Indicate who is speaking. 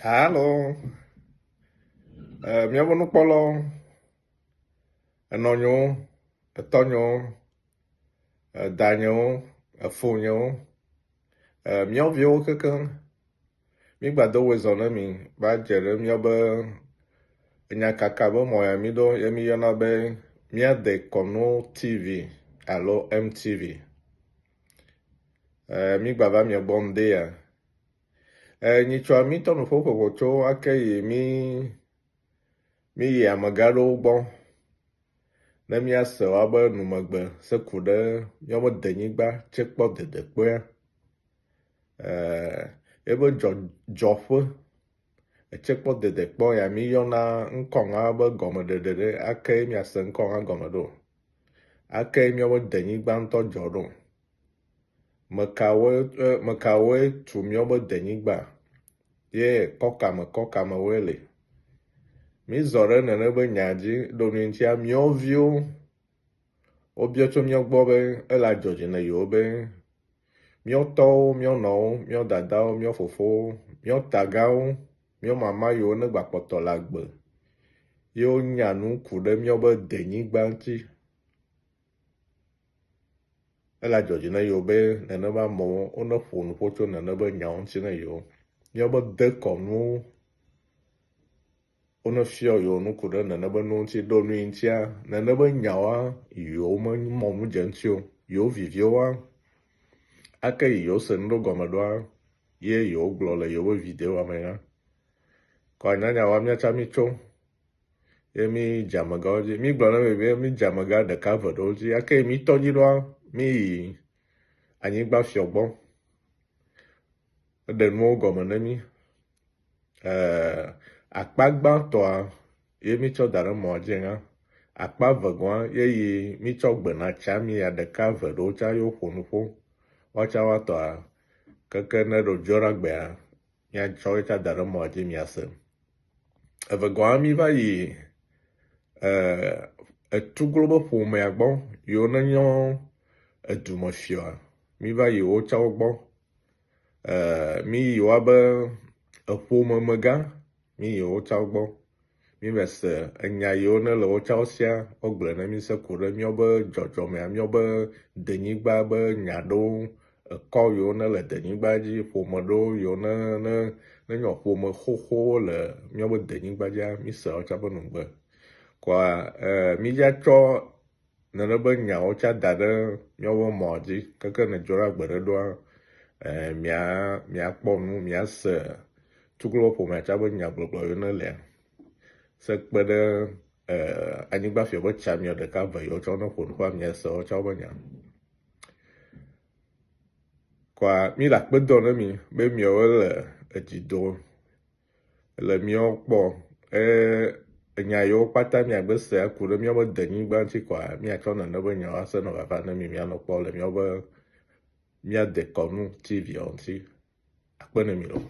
Speaker 1: Halo, e, míaƒe nukpɔlawo, enɔnyewo, etɔnyewo, edanyewo, efonyewo, e, míawo viwo kekeŋ. Mígbado wòezɔ ne mi va dze ɖe míaƒe enyakaka be mɔ ya mi ɖo ye míyɔna be míade kɔnu TV alo MTV. E, mígbava mia gbɔ ŋde ya. E, nyitsɔa mítɔ nuƒoƒoƒo tso ake yi mí míyi amegã ɖewo gbɔ ne míase woabe numegbe se ku ɖe míaƒe denyigba tse kpɔ dedekpɔea. E, ebe dzɔ dzɔƒe etse kpɔ dedekpɔ ya míyɔna ŋkɔŋa be gɔmeɖeɖe ɖe ake míase ŋkɔŋa gɔme ɖo. Ake míaƒe denyigba ŋutɔ dzɔ ɖo. Mekawoe e, mekawoe tu míaƒe denyigba ye kɔkame kɔkamewoe le. Mízɔ ɖe nene be nya dzi ɖo nu ŋutia míawo viwo wobiɔ tso míawo gbɔ be ele adzɔ dzi ne yewo be míawo tɔwo, míawo nɔwo, míawo dadawo, míawo fofowo, míawo tagawo, míawo mama yiwo ne gbakpɔtɔ le agbe ye wonya nu ku ɖe míaƒe denyigba ŋuti. Ele adzɔ dzi ne yewo be nenema amewo wone ƒo nuƒo tso nene be nyawo ŋuti ne yewo. Míaƒe dekɔnuwo wone fiɔ yewo nu ku ɖe nene be nuwo ŋuti ɖo nu yi ŋutia nene be nyawoa yewo memɔ nu dze ŋuti o. Yewo viviwoa ake yi yewo se nu ɖo gɔme ɖoa ye yewo gblɔ le yewoƒe videoa me ya. Kɔa nyanyawoa míatsa mítso ye mi dze amegãwo dzi. Mi gblɔ na mi be mi dze amegã ɖeka eve ɖewo dzi ake mi tɔ dzi ɖoa mi yi anyigba fiɔ gbɔ. Eɖe nuwo gɔme ne mi. Eee akpa gbãtɔa ye mi tsɔ da ɖe mɔa dzi ŋa. Akpa vegɔa ye yi mi tsɔ gbena tsa mi ya ɖeka eve ɖewo tsa ye woƒo nuƒo. Woatsa woatɔa keke ne ɖo dzɔ ɖe agbea miatsɔ ye tsa da ɖe mɔa dzi miase. Evegɔa mi va yi ee etuglo be ƒomea gbɔ yiwo ne nyɔ edumefiɔa mi va yi wo tsa wo gbɔ. Ee mi yi woabe eƒomemegã mi yi wo tsa wo gbɔ. Mi va se enya yiwo ne le wo tsa wo sia wogblɔe ne mi se ku ɖe míaƒe dzɔdzɔmea míaƒe denyigba be nya ɖewo ekɔ yiwo ne le denyigba dzi ƒome ɖewo yiwo ne ne ne nyɔ ƒome xoxowo le míaƒe denyigba dzia mi se woatsã be nugbe. Kɔa e mi dza tsɔ nene be nyawo tsa da ɖe míaƒe mɔa dzi keke ne dzo ɖe agbe ɖe ɖoa e mia miakpɔ nu miase tuklo ƒomea tsa be nyagbɔgblɔ yiwo ne lia se kpe ɖe e anyigba fiɔ be tsa miɔ ɖeka eve yiwo tsɔ ne ƒo nuƒoa miase wotsã wobe nya. Kɔa mi le akpe dɔ ne mi be miawo le edzi do le míawo kpɔ eye enya yiwo kpata miagbe se ku ɖe míaƒe denyigba ŋuti kɔa miatsɔ nene be nyawo ase nɔ vava ne mi mianɔ kpɔ le míaƒe mía dekɔnu TV ŋuti. Akpe ne mi loo.